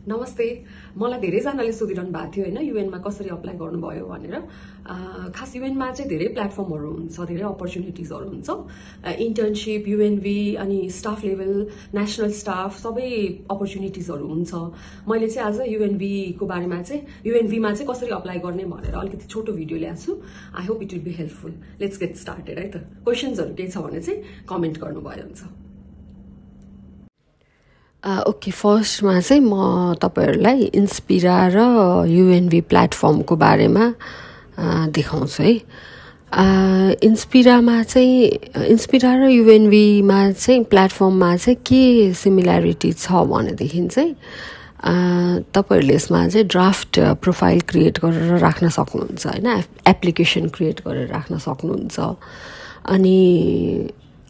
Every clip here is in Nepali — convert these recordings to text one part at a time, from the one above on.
नमस्ते मलाई धेरैजनाले सोधिरहनु भएको थियो हैन युएनमा कसरी अप्लाई गर्नुभयो भनेर खास युएनमा चाहिँ धेरै प्लेटफर्महरु हुन्छ धेरै अपर्च्युनिटिजहरु हुन्छ इन्टर्नशिप युएनभी अनि स्टाफ लेभल नेशनल स्टाफ सबै अपर्च्युनिटिजहरु हुन्छ मैले चाहिँ आज युएनभी को बारेमा चाहिँ युएनभी मा चाहिँ कसरी अप्लाई गर्ने भनेर अलिकति छोटो भिडियो ल्याएको छु I hope it will be helpful let's get started है त क्वेशन्सहरु के छ भने चाहिँ कमेन्ट गर्नुभयो हुन्छ ओके फर्स्टमा चाहिँ म तपाईहरुलाई इन्स्पिरा र युएनभी प्लेटफर्मको बारेमा देखाउँछु है इन्स्पिरामा चाहिँ इन्स्पिरा र युएनभीमा चाहिँ प्लेटफर्ममा चाहिँ के सिमिल्यारिटी छ भनेदेखि चाहिँ तपाईहरुले यसमा चाहिँ ड्राफ्ट प्रोफाइल क्रिएट गरेर राख्न सक्नुहुन्छ हैन एप्लिकेसन क्रिएट गरेर राख्न सक्नुहुन्छ अनि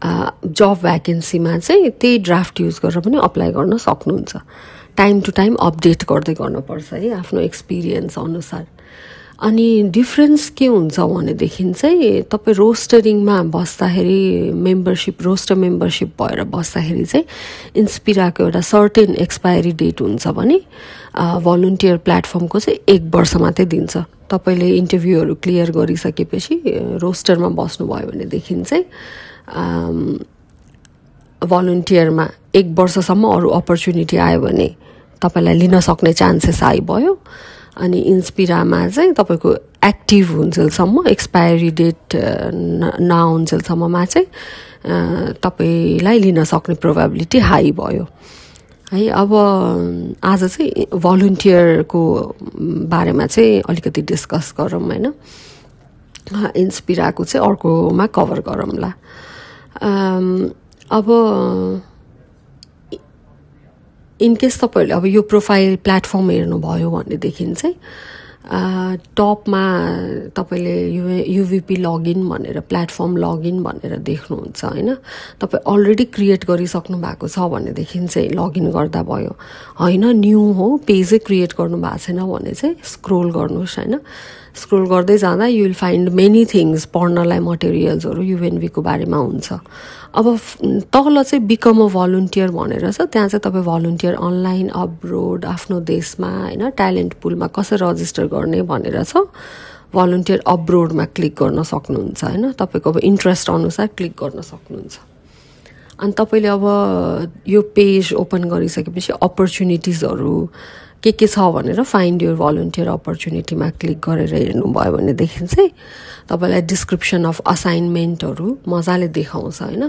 जब भ्याकेन्सीमा चाहिँ त्यही ड्राफ्ट युज गरेर पनि अप्लाई गर्न सक्नुहुन्छ टाइम टु टाइम अपडेट गर्दै गर्नुपर्छ है आफ्नो एक्सपिरियन्स अनुसार अनि डिफरेन्स के हुन्छ भनेदेखि चाहिँ तपाई रोस्टरिङमा बस्दाखेरि मेम्बरशिप रोस्टर मेम्बरशिप भएर बस्दाखेरि चाहिँ इन्स्पिराको एउटा सर्टेन एक्सपायरी डेट हुन्छ भने भलन्टियर प्लेटफर्मको चाहिँ 1 वर्ष मात्रै दिन्छ तपाईले इन्टरभ्यूहरु क्लियर गरिसकेपछि रोस्टरमा बस्नुभयो भनेदेखि चाहिँ भलन्टियरमा 1 वर्षसम्म अरु अपर्च्युनिटी आयो भने तपाईलाई लिन सक्ने चान्सेस आइबयो अनि इन्स्पिरामा चाहिँ तपाईको एक्टिभ हुन्जेलसम्म एक्सपायरी डेट नआउन्जेलसम्ममा चाहिँ तपाईलाई लिन सक्ने प्रोबेबिलिटी हाई भयो है अब आज चाहिँ भलन्टियरको बारेमा चाहिँ अलिकति डिस्कस गरौँ हैन इन्स्पिराको चाहिँ अर्कोमा कभर गरौँला अब इनकेस तपाईहरुले अब यो प्रोफाइल प्लेटफर्म हेर्नुभयो भनेदेखि चाहिँ टपमा तपाईले युभीपी लगइन भनेर प्लेटफर्म लगइन भनेर देख्नुहुन्छ हैन तपाई अलरेडी क्रिएट गरिसक्नु भएको छ भनेदेखि चाहिँ लगइन गर्दा भयो हैन न्यू हो पेजै क्रिएट गर्नु भएको छैन भने चाहिँ स्क्रोल गर्नुस् हैन स्क्रोल गर्दै जाँदा you will find many things पढ्नलाई मटेरियल्सहरु युएनभी को बारेमा हुन्छ अब तल चाहिँ बिकम अ भलन्टियर भनेर छ त्यहाँ चाहिँ तपाई भलन्टियर अनलाइन अब्रोड आफ्नो देशमा हैन ट्यालेन्ट पुलमा कसरी रजिस्टर गर्ने भनेर छ भलन्टियर अब्रोडमा क्लिक गर्न सक्नुहुन्छ हैन तपाईको अब इन्ट्रेस्ट अनुसार क्लिक गर्न सक्नुहुन्छ अनि तपाईले अब यो पेज ओपन गरिसकेपछि अपर्च्युनिटिजहरु के छ भनेर फाइन्ड योर भलन्टियर अपर्च्युनिटीमा क्लिक गरेर हेर्नुभयो भनेदेखि चाहिँ तपाईलाई डिस्क्रिप्सन अफ असाइनमेन्टहरु मजाले देखाउँछ हैन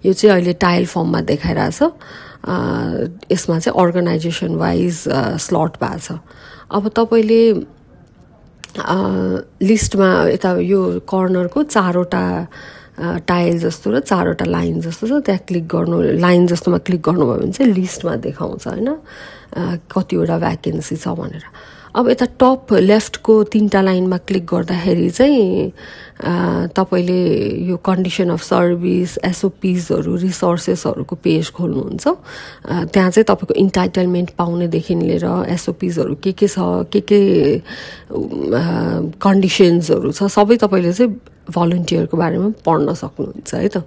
यो चाहिँ अहिले टाइल फर्ममा देखाइराछ यसमा चाहिँ अर्गनाइजेसन वाइज स्लट भएको छ अब तपाईले लिस्टमा यता यो कर्नरको 4वटा टाइल जस्तो र 4वटा लाइन जस्तो छ त्यहाँ क्लिक गर्नु लाइन जस्तोमा क्लिक गर्नुभयो भने चाहिँ लिस्टमा देखाउँछ हैन कतिवटा भ्याकेन्सी छ भनेर अब यता टप लेफ्टको 3टा लाइनमा क्लिक गर्दाखेरि चाहिँ तपाईले यो कन्डिसन अफ सर्भिस एसओपीजहरु रिसोर्सेसहरुको पेज खोल्नुहुन्छ त्यहाँ चाहिँ तपाईको इन्टाइटलमेन्ट पाउने देखि लिएर एसओपीजहरु के छ के कन्डिसन्सहरु छ सबै तपाईले चाहिँ भलन्टियरको बारेमा पढ्न सक्नुहुन्छ है त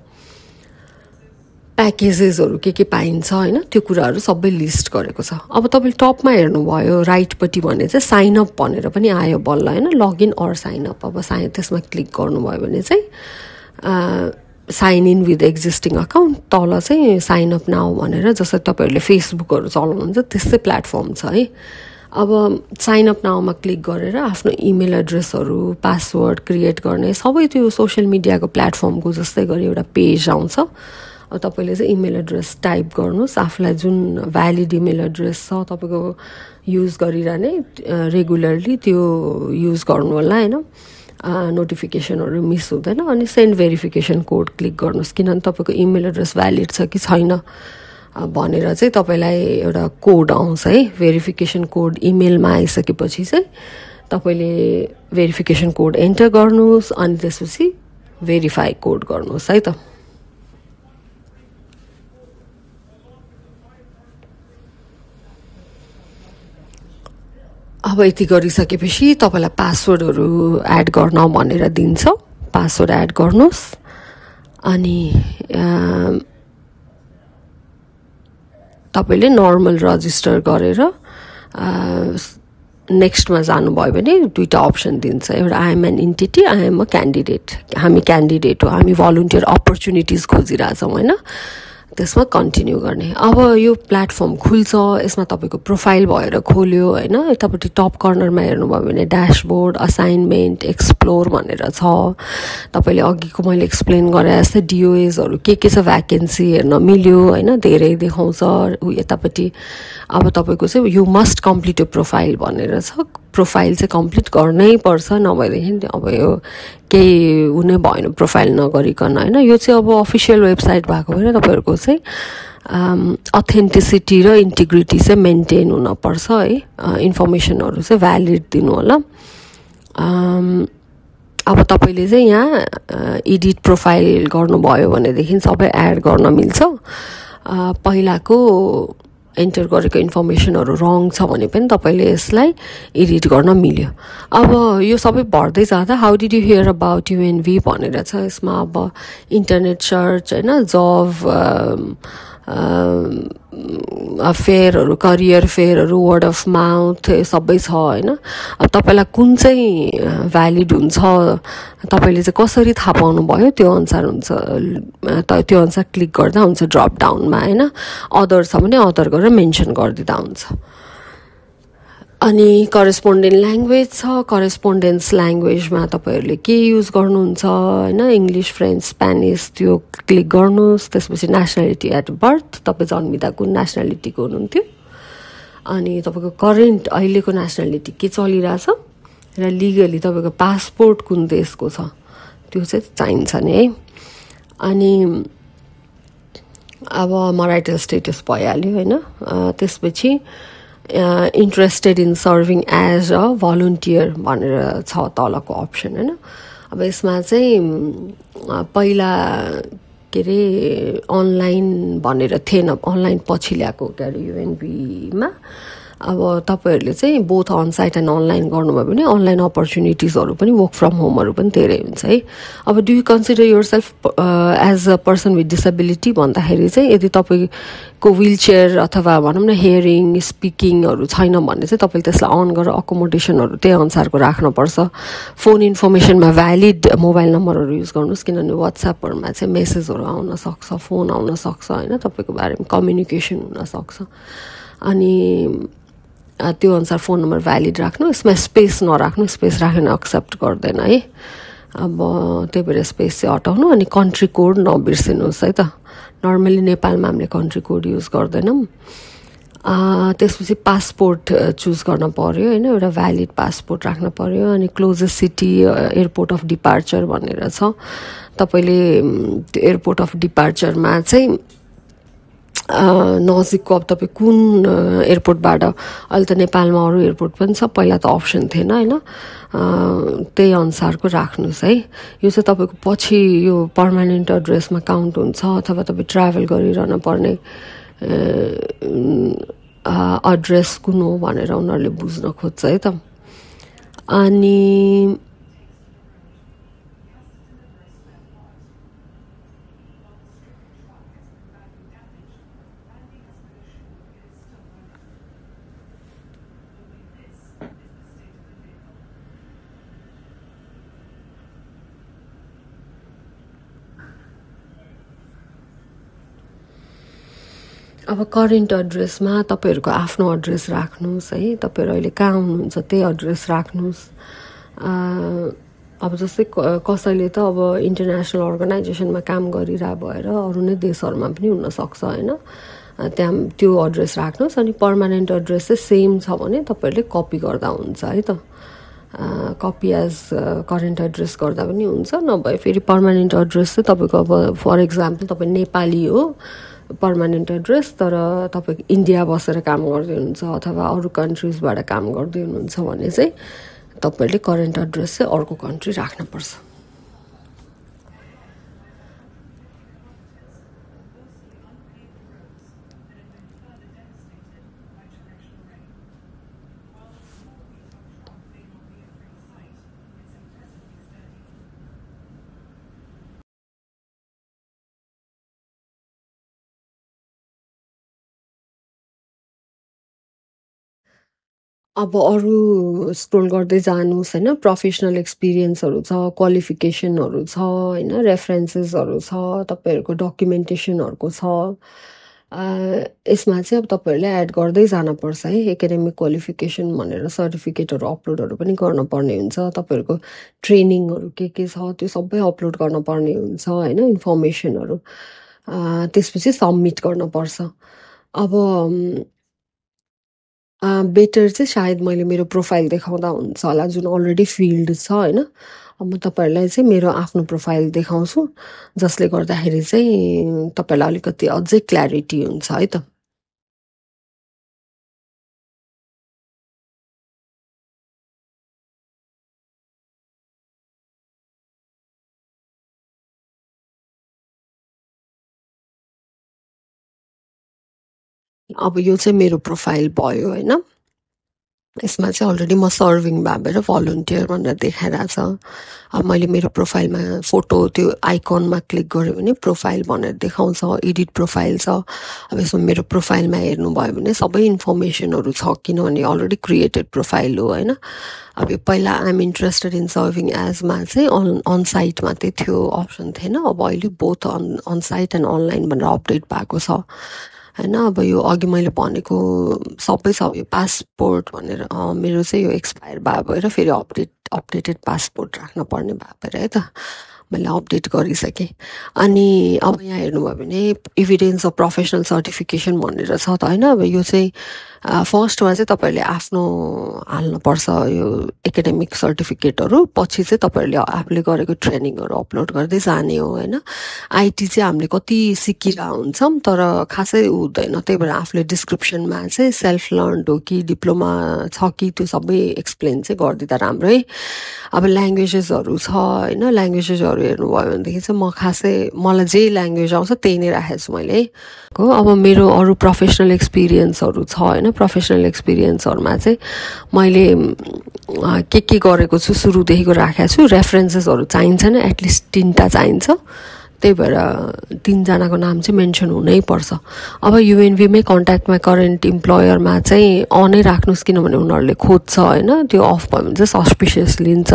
प्याकेजेसहरु के पाइन्छ हैन त्यो कुराहरु सबै लिस्ट गरेको छ अब तपाईले टपमा हेर्नुभयो राइटपट्टि भने चाहिँ साइन अप भनेर पनि आयो बल्ल हैन लगइन अर साइन अप अब त्यसमा क्लिक गर्नुभयो भने चाहिँ sign in with existing account तल चाहिँ साइन अप नाउ भनेर जस्तै तपाईहरुले फेसबुकहरु चलाउनुहुन्छ त्यस्तै प्लेटफर्म छ है अब साइन अप नाउमा क्लिक गरेर आफ्नो इमेल एड्रेसहरु पासवर्ड क्रिएट गर्ने सबै त्यो सोशल मिडियाको प्लेटफर्मको जस्तै गरी एउटा पेज आउँछ अब तपाईले चाहिँ इमेल एड्रेस टाइप गर्नुस् आफुलाई जुन भ्यालिड इमेल एड्रेस छ तपाईको युज गरिरहने रेगुलरली त्यो युज गर्नु होला हैन नोटिफिकेसनहरु मिस हुँदैन अनि सेन्ड भेरिफिकेसन कोड क्लिक गर्नुस् किनभने तपाईको इमेल एड्रेस भ्यालिड छ कि छैन भनेर चाहिँ तपाईलाई एउटा कोड आउँछ है भेरिफिकेसन कोड इमेलमा आइसकेपछि चाहिँ तपाईले भेरिफिकेसन कोड एन्टर गर्नुस् अनि त्यसपछि भेरिफाई कोड गर्नुस् है त अब यति गरिसकेपछि तपाईलाई पासवर्डहरु एड गर्न भनेर दिन्छ पासवर्ड एड गर्नुस् अनि तपाईँले नर्मल रजिस्टर गरेर नेक्स्टमा जानुभयो भने दुईवटा अप्सन दिन्छ। एउटा I'm an entity, I'm a candidate. हामी क्यान्डिडेट हो, हामी भलुन्टियर अपर्च्युनिटिज खोजिरहेछौँ होइन, त्यसमा कन्टिन्यू गर्ने। अब यो प्लेटफर्म खुल्छ, यसमा तपाईँको प्रोफाइल भएर खोल्यो होइन। यतापट्टि टप कर्नरमा हेर्नुभयो भने ड्यासबोर्ड, असाइनमेन्ट, एक्सप्लोर भनेर छ। तपाईँले अघिको मैले एक्सप्लेन गरे जस्तै डिओएसहरू के छ भ्याकेन्सी हेर्न मिल्यो होइन, धेरै देखाउँछ यतापट्टि। अब तपाईँको चाहिँ यु मस्ट कम्प्लिट यो प्रोफाइल भनेर छ। प्रोफाइल चाहिँ कम्प्लिट गर्नै पर्छ, नभएदेखि अब यो केही हुने भएन प्रोफाइल नगरिकन होइन। यो चाहिँ अब अफिसियल वेबसाइट भएको भएर तपाईँहरूको चाहिँ अथेन्टिसिटी र इन्टिग्रिटी चाहिँ मेन्टेन हुनपर्छ है। इन्फर्मेसनहरू चाहिँ भ्यालिड दिनु होला। अब तपाईँले चाहिँ यहाँ एडिट प्रोफाइल गर्नुभयो भनेदेखि सबै एड गर्न मिल्छ। पहिलाको एन्टर गरेको इन्फर्मेसनहरू रङ छ भने पनि तपाईँले यसलाई एडिट गर्न मिल्यो। अब यो सबै भर्दै जाँदा how did you hear about UNV भनेर छ। यसमा अब इन्टरनेट सर्च होइन, जब फेयरहरू, करियर फेयरहरू, वर्ड अफ माउथ सबै छ होइन। अब तपाईँलाई कुन चाहिँ भ्यालिड हुन्छ, तपाईँले चाहिँ कसरी थाहा पाउनुभयो त्यो अनुसार हुन्छ, त्यो अनुसार क्लिक गर्दा हुन्छ ड्रप डाउनमा होइन। अदर छ भने अदर गरेर मेन्सन गरिदिँदा हुन्छ। अनि करेस्पोन्डेन्ट ल्याङ्ग्वेज छ। करेस्पोन्डेन्स ल्याङ्ग्वेजमा तपाईँहरूले के युज गर्नुहुन्छ होइन, इङ्ग्लिस, फ्रेन्च, स्पेनिस त्यो क्लिक गर्नुहोस्। त्यसपछि नेसनालिटी एट बर्थ, तपाईँ जन्मिँदा कुन नेसनालिटीको हुनुहुन्थ्यो, अनि तपाईँको करेन्ट अहिलेको नेसनालिटी के चलिरहेछ, र लिगली तपाईँको पासपोर्ट कुन देशको छ त्यो चाहिँ चाहिन्छ नि है। अनि अब मराइटल स्टेटस भइहाल्यो होइन। त्यसपछि interested in serving as a volunteer भनेर छ तलको अप्सन होइन। अब यसमा चाहिँ पहिला के अरे अनलाइन भनेर थिएन, अनलाइन पछि ल्याएको के अरे युएनबीमा। अब तपाईँहरूले चाहिँ बोथ अनसाइट एन्ड अनलाइन गर्नुभयो भने अनलाइन अपर्च्युनिटिजहरू पनि, वर्क फ्रम होमहरू पनि धेरै हुन्छ है। अब do you consider your self as a person with disability भन्दाखेरि चाहिँ यदि तपाईँको विल चेयर अथवा भनौँ न हियरिङ, स्पिकिङहरू छैन भने चाहिँ तपाईँले त्यसलाई अन गरेर अकोमोडेसनहरू त्यही अनुसारको राख्नुपर्छ। फोन इन्फर्मेसनमा भ्यालिड मोबाइल नम्बरहरू युज गर्नुहोस्, किनभने वाट्सएपहरूमा चाहिँ मेसेजहरू आउन सक्छ, फोन आउन सक्छ होइन, तपाईँको बारेमा कम्युनिकेसन हुनसक्छ। अनि त्यो अनुसार फोन नम्बर भ्यालिड राख्नु। यसमा स्पेस नराख्नु, स्पेस राखेर एक्सेप्ट गर्दैन है। अब त्यही भएर स्पेस चाहिँ हटाउनु। अनि कन्ट्री कोड नबिर्सिनुहोस् है त। नर्मली नेपालमा हामीले कन्ट्री कोड युज गर्दैनौँ। त्यसपछि पासपोर्ट चुज गर्न पर्यो होइन, एउटा भ्यालिड पासपोर्ट राख्न पर्यो। अनि closest city, airport of departure भनेर छ। तपाईँले त्यो एयरपोर्ट अफ डिपार्चरमा चाहिँ नजिकको अब तपाईँ कुन एयरपोर्टबाट, अहिले त नेपालमा अरू एयरपोर्ट पनि छ, पहिला त अप्सन थिएन होइन, त्यही अनुसारको राख्नुहोस् है। यो चाहिँ तपाईँको पछि यो पर्मानेन्ट एड्रेसमा काउन्ट हुन्छ, अथवा तपाईँ ट्राभल गरिरहन पर्ने एड्रेस कुन हो भनेर उनीहरूले बुझ्न खोज्छ है त। अनि अब करेन्ट एड्रेसमा तपाईँहरूको आफ्नो एड्रेस राख्नुहोस् है। तपाईँहरू अहिले कहाँ हुनुहुन्छ त्यही एड्रेस राख्नुहोस्। अब जस्तै कसैले त अब इन्टरनेसनल अर्गनाइजेसनमा काम गरिरह भएर अरू नै देशहरूमा पनि हुनसक्छ होइन, त्यहाँ त्यो एड्रेस राख्नुहोस्। अनि पर्मानेन्ट एड्रेस चाहिँ सेम छ भने तपाईँहरूले कपी गर्दा हुन्छ है त। कपी एज करेन्ट एड्रेस गर्दा पनि हुन्छ, नभए फेरि पर्मानेन्ट एड्रेस चाहिँ तपाईँको अब फर इक्जाम्पल तपाईँ नेपाली हो पर्मानेन्ट एड्रेस, तर तपाईँ इन्डिया बसेर काम गर्दै हुनुहुन्छ अथवा अरू कन्ट्रिजबाट काम गर्दै हुनुहुन्छ भने चाहिँ तपाईँहरूले करेन्ट एड्रेस चाहिँ अर्को कन्ट्री राख्नुपर्छ। अब अरू स्क्रोल गर्दै जानुहोस् होइन, प्रोफेसनल एक्सपिरियन्सहरू छ, क्वालिफिकेसनहरू छ होइन, रेफरेन्सेसहरू छ, तपाईँहरूको डकुमेन्टेसनहरूको छ। यसमा चाहिँ अब तपाईँहरूले एड गर्दै जानुपर्छ है। एकाडेमिक क्वालिफिकेसन भनेर सर्टिफिकेटहरू अपलोडहरू पनि गर्नुपर्ने हुन्छ। तपाईँहरूको ट्रेनिङहरू के छ त्यो सबै अपलोड गर्नुपर्ने हुन्छ होइन, इन्फर्मेसनहरू। त्यसपछि सबमिट गर्नुपर्छ। अब बेटर चाहिँ सायद मैले मेरो प्रोफाइल देखाउँदा हुन्छ होला, जुन अलरेडी फिल्ड छ होइन। अब म तपाईँहरूलाई चाहिँ मेरो आफ्नो प्रोफाइल देखाउँछु, जसले गर्दाखेरि चाहिँ तपाईँलाई अलिकति अझै क्ल्यारिटी हुन्छ है त। अब यो चाहिँ मेरो प्रोफाइल भयो होइन। यसमा चाहिँ अलरेडी म सर्भिङ भएर भलन्टियर भनेर देखाइरहेछ। अब मैले मेरो प्रोफाइलमा फोटो त्यो आइकनमा क्लिक गऱ्यो भने प्रोफाइल भनेर देखाउँछ, एडिट प्रोफाइल छ। अब यसमा मेरो प्रोफाइलमा हेर्नुभयो भने सबै इन्फर्मेसनहरू छ, किनभने अलरेडी क्रिएटेड प्रोफाइल हो होइन। अब यो पहिला आइएम इन्ट्रेस्टेड इन सर्भिङ एजमा चाहिँ अन साइट मात्रै थियो, अप्सन थिएन। अब अहिले both on site and online भनेर अपडेट भएको छ होइन। अब यो अघि मैले भनेको सबै छ। यो पासपोर्ट भनेर मेरो चाहिँ यो एक्सपायर भयो भएर फेरि अपडेटेड पासपोर्ट राख्न पर्ने भयो भएर है त मैले अपडेट गरिसकेँ। अनि अब यहाँ हेर्नुभयो भने इभिडेन्स अफ प्रोफेसनल सर्टिफिकेसन भनेर छ त होइन। अब यो चाहिँ फर्स्टमा चाहिँ तपाईँहरूले आफ्नो हाल्नुपर्छ यो एकाडेमिक सर्टिफिकेटहरू, पछि चाहिँ तपाईँहरूले आफूले गरेको ट्रेनिङहरू अपलोड गर्दै जाने हो होइन। आइटी चाहिँ हामीले कति सिकिरहेको हुन्छौँ तर खासै हुँदैन, त्यही भएर आफूले डिस्क्रिप्सनमा चाहिँ सेल्फ लर्न्ड हो कि डिप्लोमा छ कि त्यो सबै एक्सप्लेन चाहिँ गरिदिँदा राम्रो है। अब ल्याङ्ग्वेजेसहरू छ होइन, ल्याङ्ग्वेजेसहरू हेर्नुभयो भनेदेखि चाहिँ म खासै मलाई जे ल्याङ्ग्वेज आउँछ त्यही नै राखेको छु मैले है। अब मेरो अरू प्रोफेसनल एक्सपिरियन्सहरू छ होइन। प्रोफेसनल एक्सपिरियन्सहरूमा चाहिँ मैले के गरेको छु सुरुदेखिको राखेको छु। रेफरेन्सेसहरू चाहिन्छन्, एटलिस्ट 3टा चाहिन्छ, त्यही भएर 3जनाको नाम चाहिँ मेन्सन हुनैपर्छ। अब युएनभीमै कन्ट्याक्टमा करेन्ट इम्प्लोयरमा चाहिँ अनै राख्नुहोस्, किनभने उनीहरूले खोज्छ होइन। त्यो अफ भयो भने चाहिँ सस्पिसियस लिन्छ,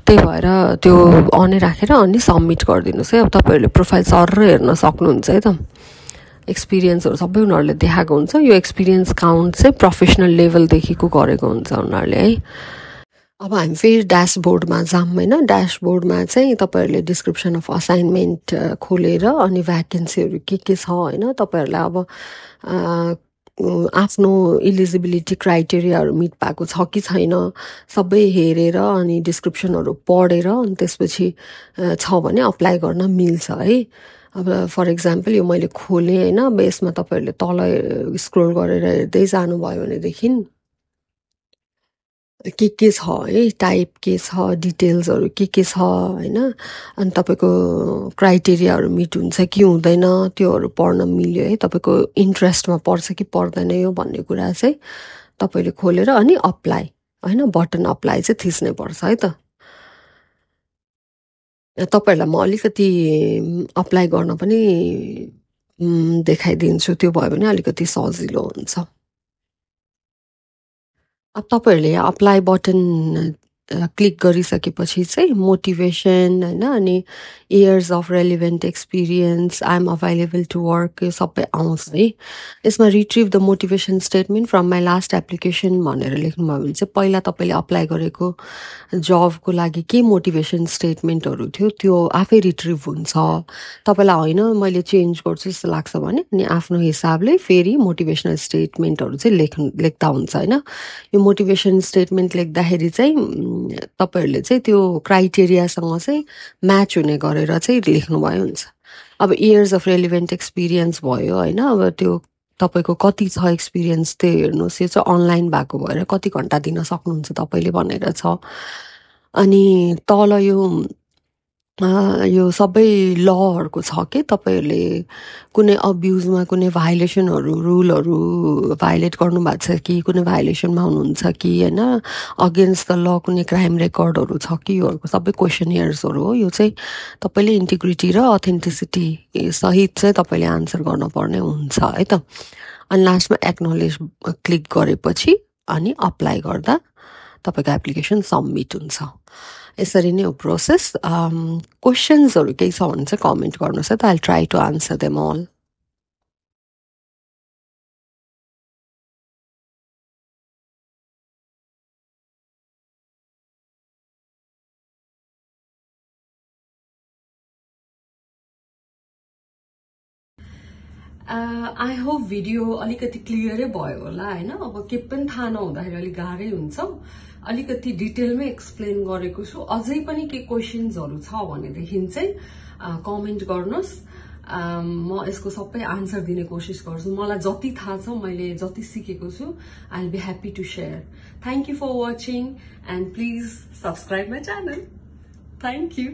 त्यही भएर त्यो अनै राखेर अनि सबमिट गरिदिनुहोस् है। अब तपाईँहरूले प्रोफाइल सर हेर्न सक्नुहुन्छ है त। एक्सपिरियन्सहरू सबै उनीहरूले देखाएको हुन्छ। यो एक्सपिरियन्स काउन्ट चाहिँ प्रोफेसनल लेभलदेखिको गरेको हुन्छ उनीहरूले है। अब हामी फेरि ड्यासबोर्डमा जाऊँ होइन। ड्यासबोर्डमा चाहिँ तपाईँहरूले डिस्क्रिप्सन अफ असाइनमेन्ट खोलेर अनि भ्याकेन्सीहरू के छ होइन, तपाईँहरूलाई अब आफ्नो इलिजिबिलिटी क्राइटेरियाहरू मिट भएको छ कि छैन सबै हेरेर अनि डिस्क्रिप्सनहरू पढेर अनि त्यसपछि छ भने अप्लाई गर्न मिल्छ है। अब फर इक्जाम्पल यो मैले खोलेँ होइन। अब यसमा तपाईँहरूले तल स्क्रोल गरेर हेर्दै जानुभयो भनेदेखि के छ है, टाइप के छ, डिटेल्सहरू के छ होइन। अनि तपाईँको क्राइटेरियाहरू मिट हुन्छ कि हुँदैन त्योहरू पढ्न मिल्यो है। तपाईँको इन्ट्रेस्टमा पर्छ कि पर्दैन यो भन्ने कुरा चाहिँ तपाईँले खोलेर अनि अप्लाई होइन, बटन अप्लाई चाहिँ थिच्नै पर्छ है त। तपाईँहरूलाई म अलिकति अप्लाई गर्न पनि देखाइदिन्छु, त्यो भयो भने अलिकति सजिलो हुन्छ। अब तपाईँहरूले अप्लाई बटन क्लिक गरिसकेपछि चाहिँ मोटिभेसन होइन अनि years of relevant experience, I am available to work, यो सबै आउँछ है। यसमा retrieve the motivation statement from my last application भनेर लेख्नुभयो भने चाहिँ पहिला तपाईँले अप्लाई गरेको जबको लागि के मोटिभेसन स्टेटमेन्टहरू थियो त्यो आफै रिट्रिभ हुन्छ। तपाईँलाई होइन मैले चेन्ज गर्छु जस्तो लाग्छ भने अनि आफ्नो हिसाबले फेरि मोटिभेसनल स्टेटमेन्टहरू चाहिँ लेख्दा हुन्छ होइन। यो मोटिभेसन स्टेटमेन्ट लेख्दाखेरि चाहिँ तपाईँहरूले चाहिँ त्यो क्राइटेरियासँग चाहिँ म्याच हुने गरेर चाहिँ लेख्नुभयो हुन्छ। अब इयर्स अफ रेलिभेन्ट एक्सपिरियन्स भयो होइन। अब त्यो तपाईँको कति छ एक्सपिरियन्स त्यो हेर्नुहोस्। यो चाहिँ अनलाइन भएको भएर कति घन्टा दिन सक्नुहुन्छ तपाईँले भनेर छ। अनि तल यो सबै लहरूको छ कि तपाईँहरूले कुनै अब्युजमा कुनै भाइलेसनहरू रुलहरू भाइलेट गर्नुभएको छ कि कुनै भाइलेसनमा हुनुहुन्छ कि होइन, अगेन्स्ट द ल कुनै क्राइम रेकर्डहरू छ कि, योहरूको सबै क्वेसनियर्सहरू हो। यो चाहिँ तपाईँले इन्टिग्रिटी र अथेन्टिसिटी सहित चाहिँ तपाईँले आन्सर गर्नुपर्ने हुन्छ है त। अनि लास्टमा एक्नोलेज क्लिक गरेपछि अनि अप्लाई गर्दा तपाईको एप्लिकेसन सबमिट हुन्छ। यसरी नै हो प्रोसेस। क्वेसन्सहरु केही छ भने चाहिँ कमेन्ट गर्नुस् है त। I will try to answer them all. I hope video अलिकति क्लियरै भयो होला हैन। अब के पनि थाहा नहुँदाखेरि अलिक गाह्रै हुन्छ। अलिकति डिटेलमै एक्सप्लेन गरेको छु। अझै पनि के क्वेसन्सहरु छ भनेदेखि चाहिँ कमेन्ट गर्नुस्। म यसको सबै आन्सर दिने कोसिस गर्छु। मलाई जति थाहा छ, मैले जति सिकेको छु, I will be happy to share. Thank you for watching and please subscribe my channel. Thank you.